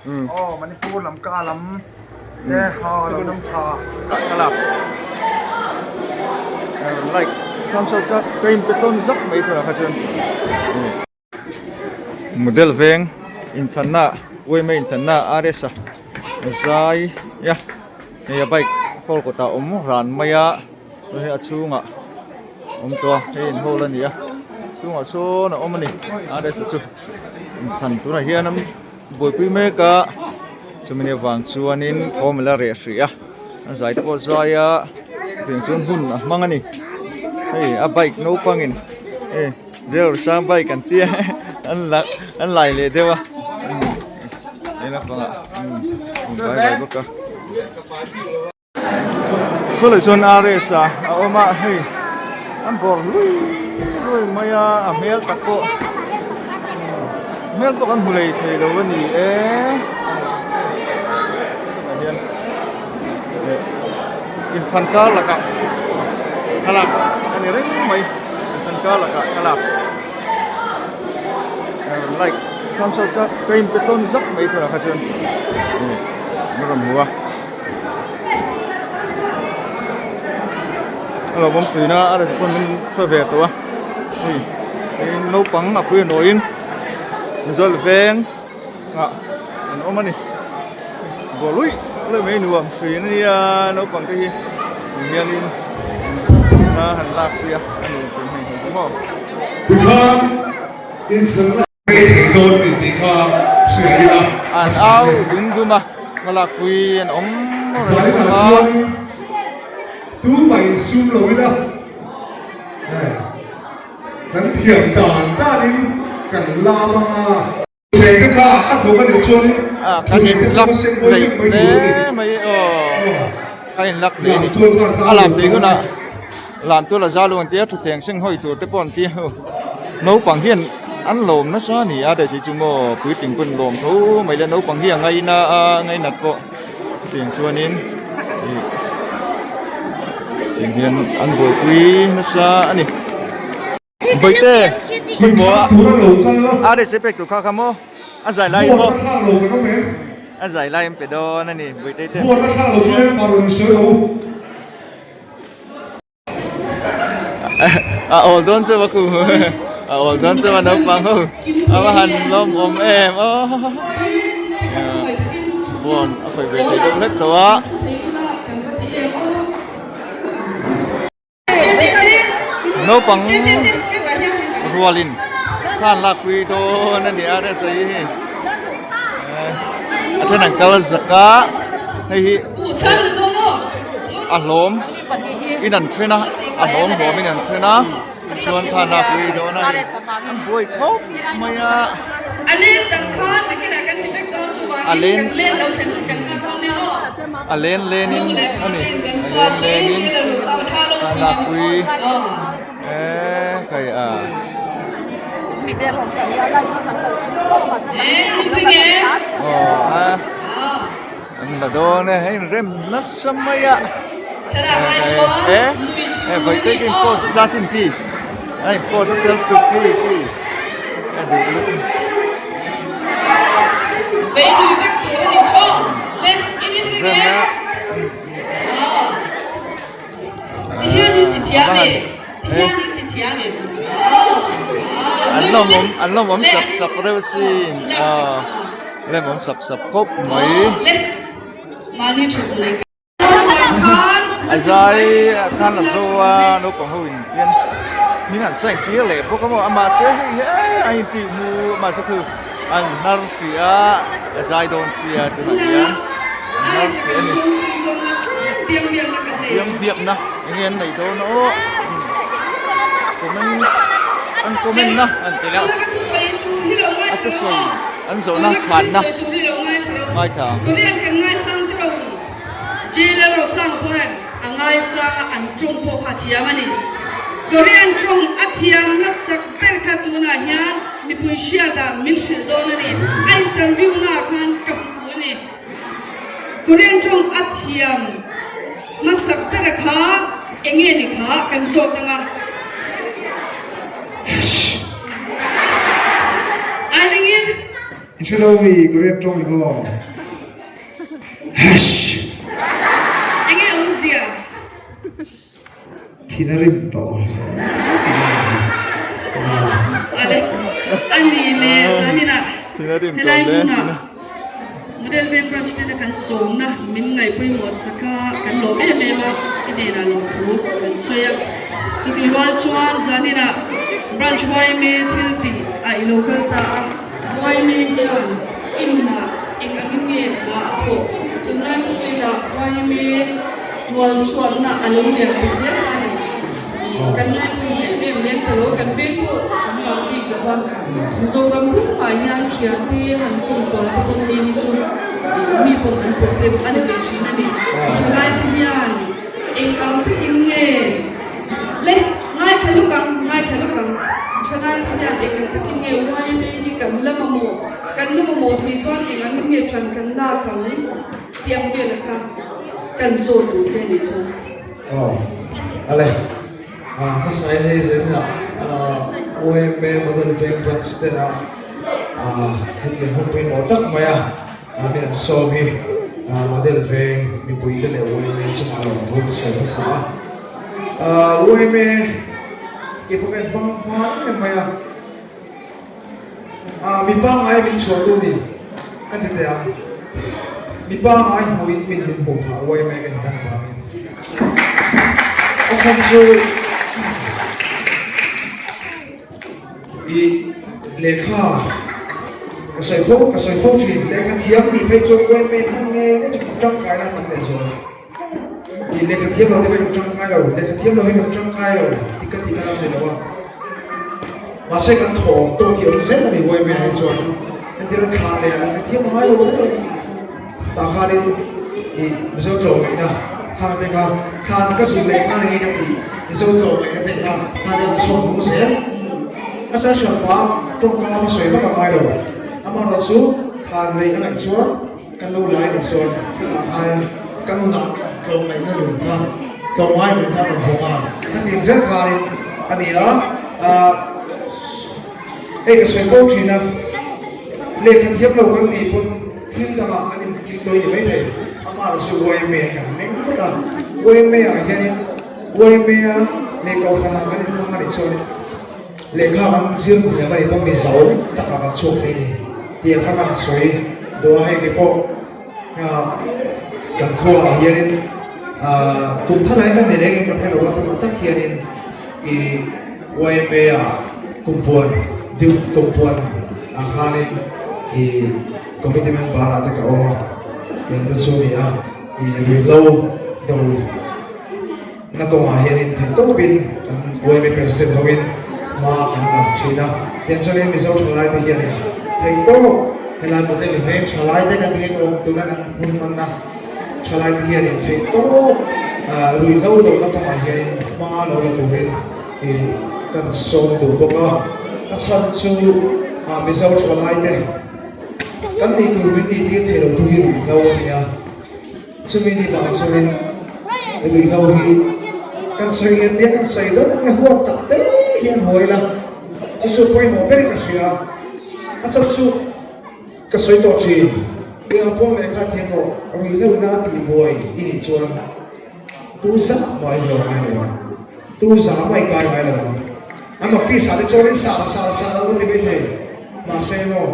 Aw Manipur lam ka lam te aw lo dam tha. Ka lak like thumbs up ka ka in pe tawn zak mai tunah kha chuan. Model veng inthanna uaima inthanna RS a zai a hei a bike hall kawtah a awm ran mai a hei a chhungah awm tawh a hei in hall a ni a chhungah sawn a awm a ni RS a chu inthan tunah hian an buaipui mek a chumi ni avang chuanin thawm a la reh hrih a a zai te pawh a zai a tiang chuan hun a hmang a ni hei a bike naupangin hei. Zero sang bike an tia an la an lai leh deuh a hei lampangah umm vai vai bawk a saw chuan RS a a awm a hei an bawr hlui hlui mai a a hmel tak pawh hmel pawh kan hmu lei thei lo a ni e tunah hian inthlan kar lakah thlalak a ni reng mai. Kan kar lakah thlalak like thumbs up ka ka in pe tawn zak mai tunah kha chuan an rawn hmu a a lo awm thin a a rawn pawn min hre ve tawh a hei hei naupang a pui a nawiin middle veng ah an awm a ni bawr luih luih mai nuam thin a nia naupang te hi eng hianin hma han lak pui a a nuam thin hei hei maw. Tikhan inthleng rei thei dawn ni tih kha hria ila An au dum dum a hma lak pui an awm reng Zainah bawk a. chuan tumah insum lo ila kan thiam dan danin kan lam anga. Kan in lak neih hle mai aw kan in lak neih a ni a lam tih hunah lam tur a za lo an tia thutthleng seng hawi tur te pawh an tia naupang hian an lawm nasa a ni a daihsih chu maw puitling pawn lawm tho mai le naupang hi a ngaina a ngainat pawh chutiang chuanin ih tiang hian an buaipui nasa a ni. Bawihte khawimaw a RSA pek tur kha kha maw a zai lai maw a zai lai an pe dawn a ni Bawihte te a awl dawn chu a ku a awl dawn chu a naupang ho a va han lawmawm em aw phone a khawih ve thei deuh hlek tawh a. Naupang rualin thla an lakpui dawn a ni a rsa hi hei a then an kal zak a hei hi a hlawm in an then a a hlawm hlawm in an then a chuan thla an lakpui dawn a ni an buai khawp mai a. A len a len len in a ni a len len in a lakpui eee kai a. Aw a an la dawn e hei rem nasa mai a e e vawiin te post a sin pi hei post a self tuk pi pi a duh lutuk. An lawmawm an lawmawm sap sap reuh sin aw lawmawm sap sap khawp mai. A zai khan a zo a naupang ho in hian hming an sign tir leh bawk a maw mahse hei hi a intih hmuh mahse thu an hnar hrih a a zai dawn sia tunah hian an hnar hrih a ni biang biakna eng nge an neih dawn aw comment an comment na an ti la a thusawi an zawhna chhanna ngaithla ang. Jailer Rosang pawhin a ngaisang a, an tawng pawh kha a thiam a ni. Korean tawng a thiam hmasak ber kha tunah hian mipui hriatah min hrilh dawn a ni. A interview naah khan ka hmu fuh a ni. Korean tawng a thiam hmasak ber kha eng nge ni kha kan zawt ang a. Ai ringin. I hre lo mi Korean tawng i maw? Hash! Enge awmzia? Thin a rim tawh Ale, a ni le zaninah helai hmunah Model Veng Branch tena kan sawmna min ngaih pawimawh sak a, kan lawm em em a, i hnenah lawmthu kan sawi a. Chutih rual chuan zaninah Branch yma thil tih a i lo kal ta a, yma hian i nunah eng angin nge hma a thawh? Tunlai khawvelah yma Tual suatna a lo lian ta zel a ni. Kan ngaihpui em em lem ta lo, kan veng pawh kan vang bik lo va. Mizoram pumah hian thiante han kawm kual te pawh hi hi chu mi pawn an problem a ni ve thin a ni. Thalaite hian eng ang takin nge le ngaithla lawk ang, ngaithla lawk ang. Thalaite hian eng ang takin nge yma hi kan la mamawh, kan la mamawh si chuan eng angin nge ṭan kan lak ang tih ang vela kha. Kan zawt duh che nih chu. Aw ale hmasa in hei zen ah OMA Model Veng Branch ten a hetiang hun pawimawh tak mai a min an sawm hi Model Veng mipui te leh OMA chungah lawmthu ka sawi hmasa a OMA ke pawh ka inhmang hma em em mai a Mi pangngai min chhuah tu ni ka ti teh ang. Mi pangngai hmuhin min min hmuh phah uai mai ka inhman vangin. A chhan chu i lehkha ka sawi fo ka sawi fo thin lehkha thiam nih phei chuan uai mai hman nge nge chu tangkaina a tam leh zual. I lehkha thiam lo te pawh in tangkai lo lehkha thiam lo hi kan tangkai lo tih ka tihna lam ni lo a. Mahse kan thawm tawk hi awm zel a ni Uaimei hi chuan entir a thla leh a lehkha thiam a ngai lo ber mai. Tah khanin i Mizo tlawmngaihna thla te kha thlan ka zut leh khan enge ka tih Mizo tlawmngaihna te kha thla te ka chhuak hmung zel. A sir hranpa tawngka va sawi vak a ngai lo. Amaherawhchu chu thlan leh a ngaih chuan Kan lo lai ni chuan hetah khanin ka nunah tlawmngaihna lung kha tlawmngai lung kha a rawn hawng a, hetiang zel khanin a ni a, ahh hei ka sawi fo thin a, lehkha thiam lo kan nih pawn thil dangah kan inkil tawi ni maithei, amah chu YMA kan meng vek a, YMA ah hianin YMA a leh kohhranah kan inhmang a nih chuanin Lehkha kan zir hniam a ni pawh mizo takah kan chhuak thei ni tih kha kan sawi duh a, hei ke pawh kan khuaah hianin kum thar ah hian kan nei leh engkim ka hre lo a tunah tak hianin ih YMA ah kumpuan deuh kumpuan ah khanin ih committee member ah te ka awm a tiang te chu a ni a ih ruihhlo do. Na kawngah hianin theih tawpin kan YMA President hoin hma kan la thin a, tiang chuanin Mizo thalaite hianin theih tawp helai model veng thalaite kan tih emaw tuna kan hmun hmanna thalaite hianin theih tawp ruihhlo lohna kawngah hianin hma lo la turin ih kan sawm duh bawk a, a chhan chu Mizo thalaite kan nih tur min nih tir thei lo tu hi ruihhlo a ni a. Chumi ni vang chuanin ruihhlo hi kan sawi lian viau, kan sawi dawn anga huat tak te hian haw ila chu chu pawimawh berin ka hria a, a chauh chu ka sawi tawh thin. Eng pawh lehkha thiam rawh, ruihhlo ina a tih buai i nih chuan tu zah mah i hlawh ngai lo ang, tu zah mah i kai ngai lo ang. An office ah te chuanin sar sar sar an lo ti mai thei, mahse maw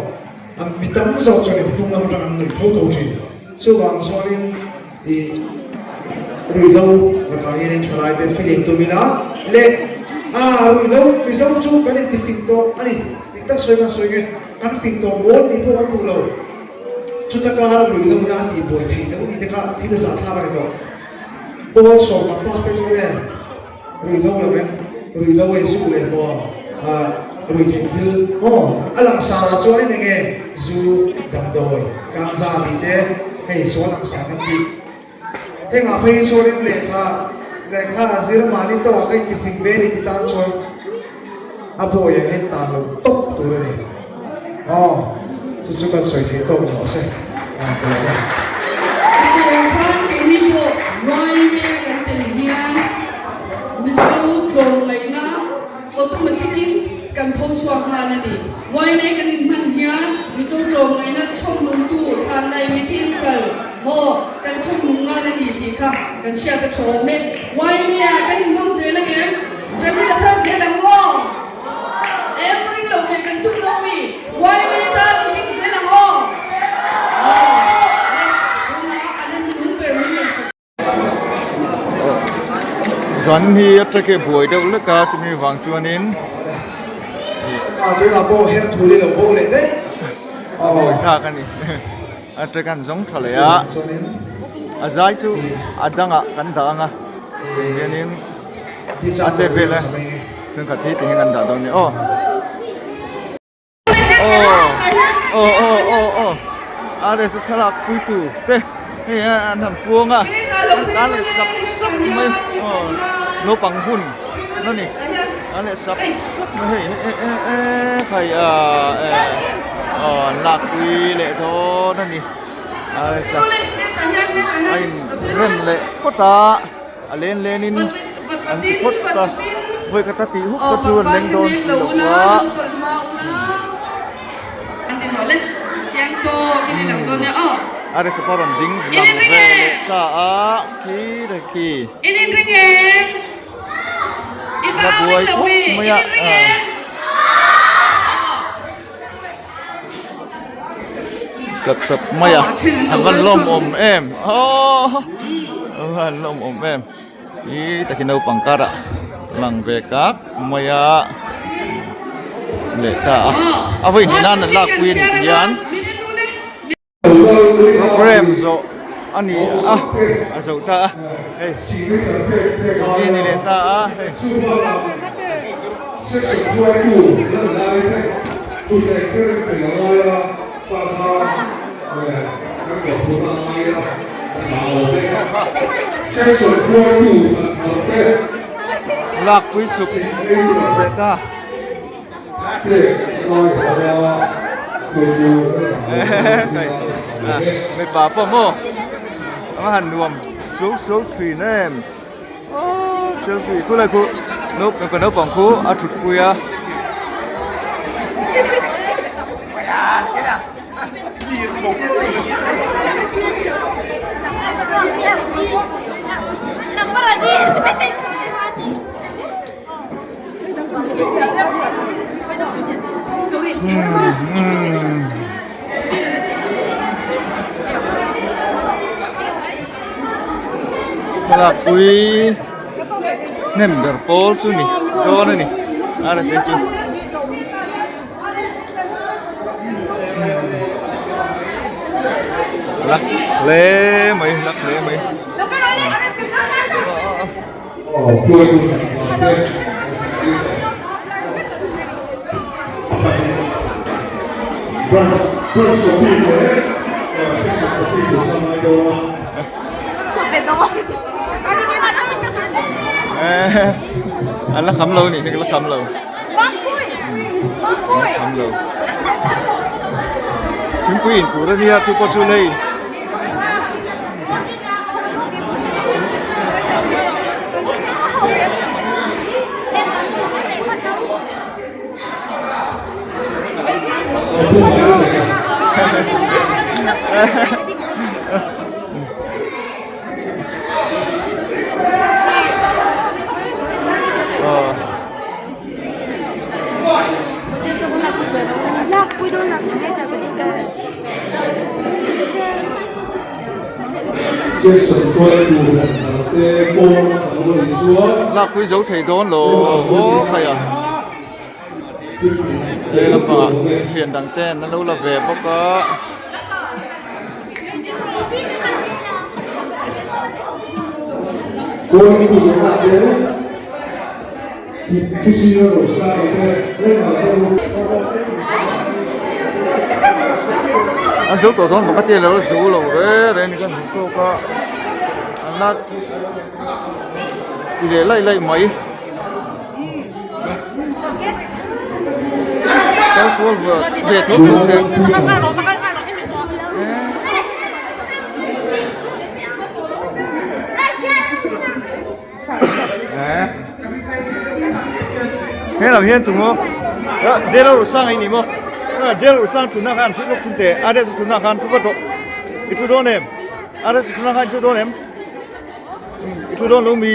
an mi tam zawk chuanin hnung lam atang an nuih tho tho thin. Chuvang chuanin i ruihhlo lakah hianin thalaite feeling tum ila leh a ruihhlo Mizo chu kan inti fing tawh a ni dik tak sawi kan sawi nge kan fing tawh mawl tih pawh kan duh lo chuta kara ruihhlo ina a tih buai theih loh ni te kha thil zahthlak a ni tawh pawl sawm kan pass phei chuan e ruihhlo lakin ruihhlo a inzuk leh hmuh a ruihtheih thil aw a langsar ah chuanin enge zu damdawi kanza tih te hei saw langsar kan tih hengah phei hi chuanin lehkha lehkha a zir mahni tawkah ka intifing ve a ni ti tan chuan a bawiah hian tan lo tawp tur a ni aw chu chu kan sawi thei tawk ni rawh se a ka lawm e. A sawi khan keini pawh YMA kan tel hian Mizo tlawmngaihna automatic in kan tho chhuak nghal a ni. YMA kan inhman hian. hian Mizo tlawmngaihna chhawmnungtu thlanlai mithi inkal maw kan chhawmnung ngal a ni tih kha kan hriat a tha awm e. Yma ah kan inhmang zel ang em? Ṭan hi la thar zel ang aw. Em ka ring lo ve kan tum lo mi? Yma tan i ding zel ang aw. Aw le tunah an han hnung ber min ngaihsak. Zan hi a trek e buai deuh lek a chumi vang chuanin A tunah pawh her thu leh lo bo leh daih a buai thlak a ni a trek an zawng tha leh a a zai chu a dangah kan dah ang a tihianin a chet vel e thenkhat hi tihian kan dah dawn a ni aw. Aw aw aw aw aw RS thlalak puitu te hei an han puang a an tlan leh sap sap mai aw naupang hun a ni an leh sap sap mai hei e e e khai a e aw an lakpui leh dawn a ni RS a a in rem leh phawt a. A len lenin an ti phawt a, vawi khat a tih huk te chu an leng dawn si lo va. A recipe a rawn ding lang ve leh ta a, khi leh khi. La buai khawp mai a. Sap sap mai a a va lawmawm em aww a va lawmawm em ih takin naupang karah lang ve kak mai a leh ta a a vawi hnih nan an lakpui a nih hian. Program zawh a ni a, a zo ta a, hei hi a ni leh ta a hei. Lakpui chhuk leh ta. Mipa pawh maw a va han nuam suau suau thin em aww selfie khulai khu mipa naupang khu a thut pui a. Thlalak pui hnem ber pawl chu ni dawn a ni a rsa chu lak hle mai lak hle mai. An la kham lo nih hi la kham lo kham lo thingpui in tur ania chu pawh chu lei. Lakpui zo thei dawn lo aw khai a he lampangah thian dang ten an lo la ve bawk a. An zo tawh dawn bawk a tia lo zo lo reng reng a ni kan hmu tawk a an la ti leh laih laih mai kal kual ve tho tho te. He lam hian tu maw zero ru sang ei ni maw. Jail usang thutna khan thut lawk chhun teh RS thutna khan thu vat rawh i thu dawn em RS thutna khan i thu dawn em i thu dawn lo mi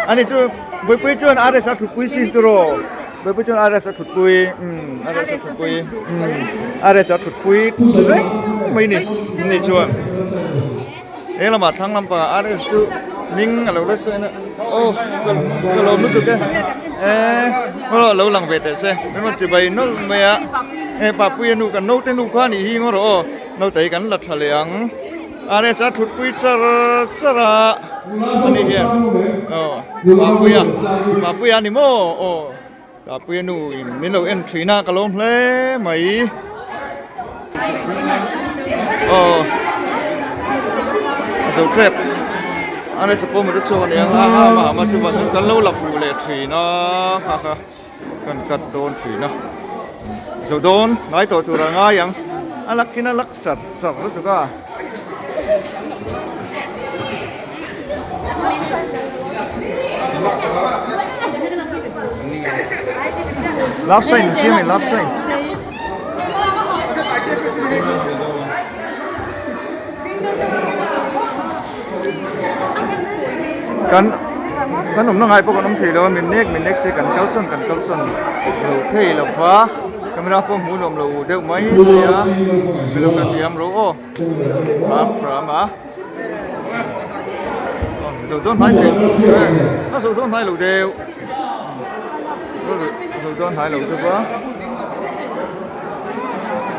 ani chu Bawihpui chuan RS a thutpui sin turaw Bawihpui chuan RS a thutpui umm RS a thutpui umm RS a thutpui reng mai ni ni chuan. He lamah thlang lampangah RS chu hming a lo la sawi a aw ka lawm lutuk e eee ngaw lo lang ve teh se engemaw chibai nawlh mai a hei Papuia nu kan naute nu kha a nih hi ngaw rawh aw naute hi kan la tha leh ang RS a thutpui char char a ani hian aw Papuia Papuia a ni maw aw Papuia nu in min lo en thin a ka lawm hle mai aw a zo tep a ni sapawm a chhuak a ni ang a a mah chu kan lo la fuh leh thin a kha kha kan cut dawn thin a zo dawn ngai tawh tur a ngai ang a lak in a lak char char lutuk a. Love sign an siam e love sign. Kan kan awmna ngai pawh kan awm thei lo a min nek min nek se kan kalsawn kan kalsawn lo thei lo va camera pawh hmuh nuam lo deuh mai thei a mi lo hrethiam ro aw hram hram a zo dawn hnai thei a zo dawn hnai lo deuh zo dawn hnai lo deuh a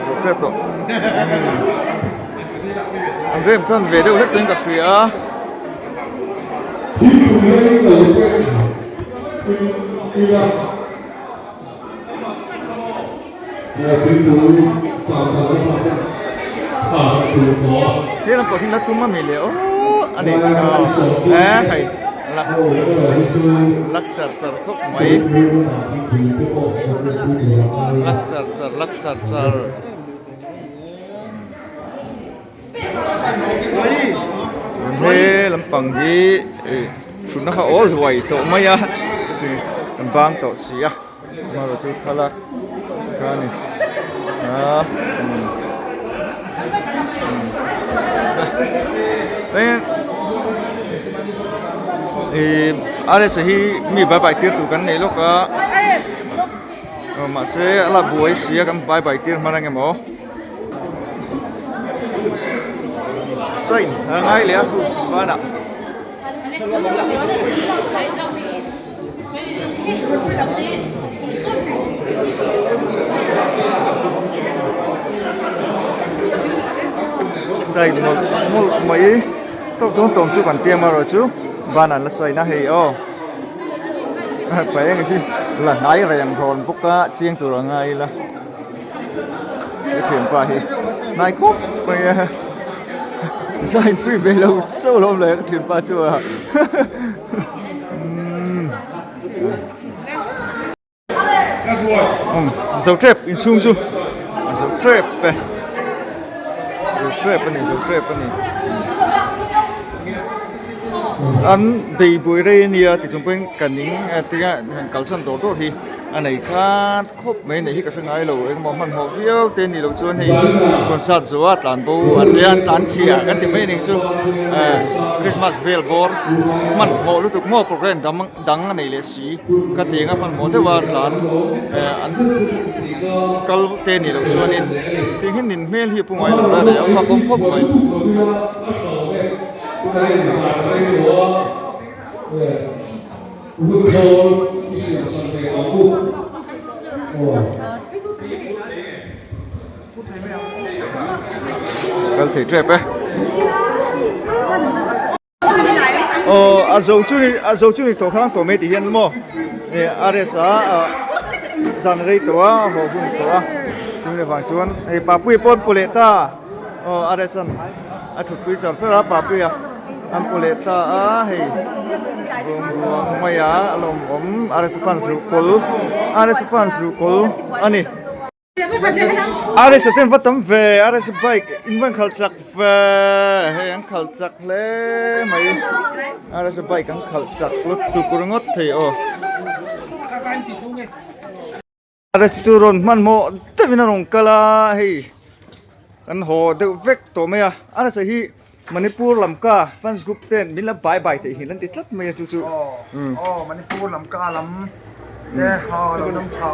zo tep tawh an rem tan ve deuh hlek in ka hria a. He lam pawh hi la tum a mi le aw a ni e hei lak lak char char khawp mai lak char char lak char char. He lampang hi ih thutna kha awl huai tawh mai a chuti kan bang tawh si a amaherawh chu thlalak kha a ni a ih RS hi mi bye bye tir tur kan nei lawk a mahse a la buai si a kan bye bye tir hman ang em aw. Sign a ngai leh a banah. Sign mawlh mawlh mai tawk dawn tawm chu kan tia marawh chu banah an la sign a hei aw paih eng hi la hnai reng rawn bawk a chiang tur a ngai ila. Ka thianpa hi hnai khawp mai a design pui ve lo chauh lo le ka thianpa chu a umm zo tep inchhung chu a zo tep e zo tep a ni zo tep a ni an bei buai rei a nia tichung pawhin ka ning a tia han kalsan dawr dawr hi a nei khat. Khawp mai neih hi ka hre ngai lo engemaw hmanhmawh viau te ni loh chuan hei concert zawh a tlan bo an tia an tlan chhia kan ti mai a nih chu eh christmas vel bawr hmanhmawh lutuk maw program dang dang a nei leh si ka ti anga hmanhmawh deuh a tlan eh an kal te ni loh chuanin tih hi nin hmel hi a pu ngai lo a a fakawm khawp mai. Hun thawl i siam san ve ang u aw. Kal thei tep e. Aw a zo chu ni a zo chu ni tawh khang tawh mai ti hian maw eh RS a zan rei tawh a haw hun tawh a chumi avang chuan hei Papuia pawh an pu leh ta aw RS an A thutpui char char a Papuia an pu leh ta a hei ruang ruang mai a a lawmawm RS fans ruh kawl RS fans ruh kawl a ni. RS te an va tam ve RS bike in van khalh chak ve hei an khalh chak hle mai RS bike an khalh chak lutuk ringawt thei aw. Chu rawn hmanhmawh deuhin a rawn kal a hei kan haw deuh vek tawh mai a a rasa hi Manipur lamka fans group ten min la bai bai theih hi an ti tlat mai a chu chu aw Manipur lamka lam te aw lo dam tha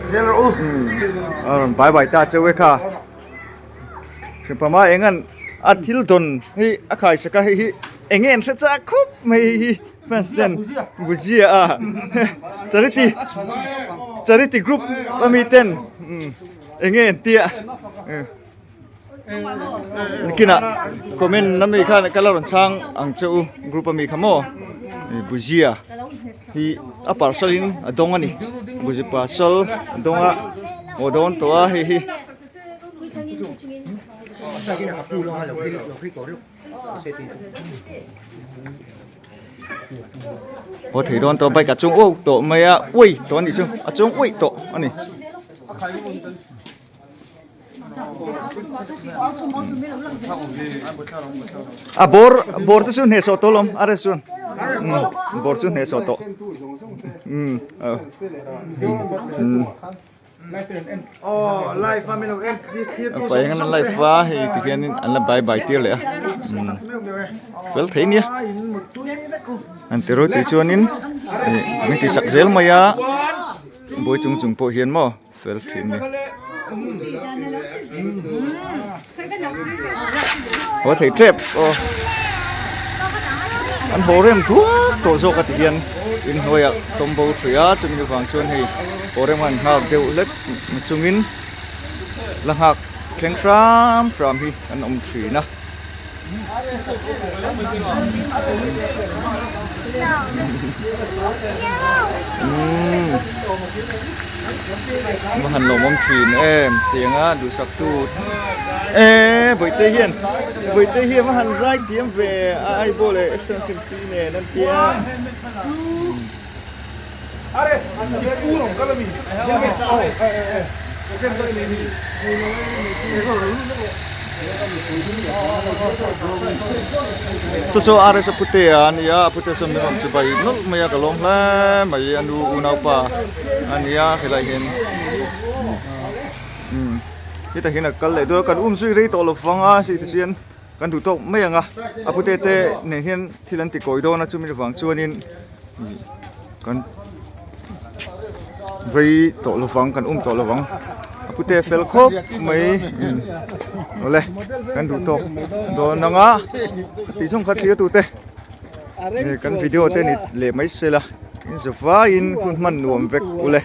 zel rawh u a rawn bai bai ta cheu e kha hrimpama eng an a thil dawn hi a khai sak a hei hi eng nge an hre chak khawp mai hei hi fans ten buzia a charity charity group ami ten eng nge an tia. Nikinah comment ami khan ka la rawn chhang ang che u group ami kha maw bhujia hi a parcel in a dawng a ni bhuji parcel a dawng a aw dawn tawh a hei hi. Aw thei dawn tawh bike a chuang uau tawh mai a uai tawh a nih chu a chuang uaih tawh a ni. A bawr bawr te chu hnehsawh tawh alawm a rest chuan umm bawr chu hnehsawh tawh umm pa eng an live a hei ti hianin an la bye bye tir leh a umm fel thei nia an ti rawih tih chuanin ih min tih sak zel mai a buai chung chung pawh hian maw. Fel thin ni. Haw thei tep aw. An haw rem duak tawh zawk a ti hian inhnuaiah tawm bo hrui a chumi avang chuan hei haw rem han nghak deuh hlek chungin la nghak thleng hram hram hi an awm thin a. Va han lawmawm thin em tianga duhsak tu eee bawihte hian bawihte hian va han zai thiam ve a eyeball leh action sim pi nen an tia. Saw saw RS a pute a nia a pute chuan min rawn chi bai nawlh mai a ka lawm hle mai a nu unaupa a nia helai hian umm hetah hian a kal leh dawn a kan um zui rei tawh lo vang a hei ti chuan kan duh tawk mai ang a a pute te nen hian thil an ti kawi dawn a chumi avang chuanin kan vei tawh lovang kan um tawh lovang a pute fel khawp mai awle kan duh tawk dawn ang a tih zawng kha thlir tute kan video te ni leh mai se la in zavaiin hun hman nuam vek ule.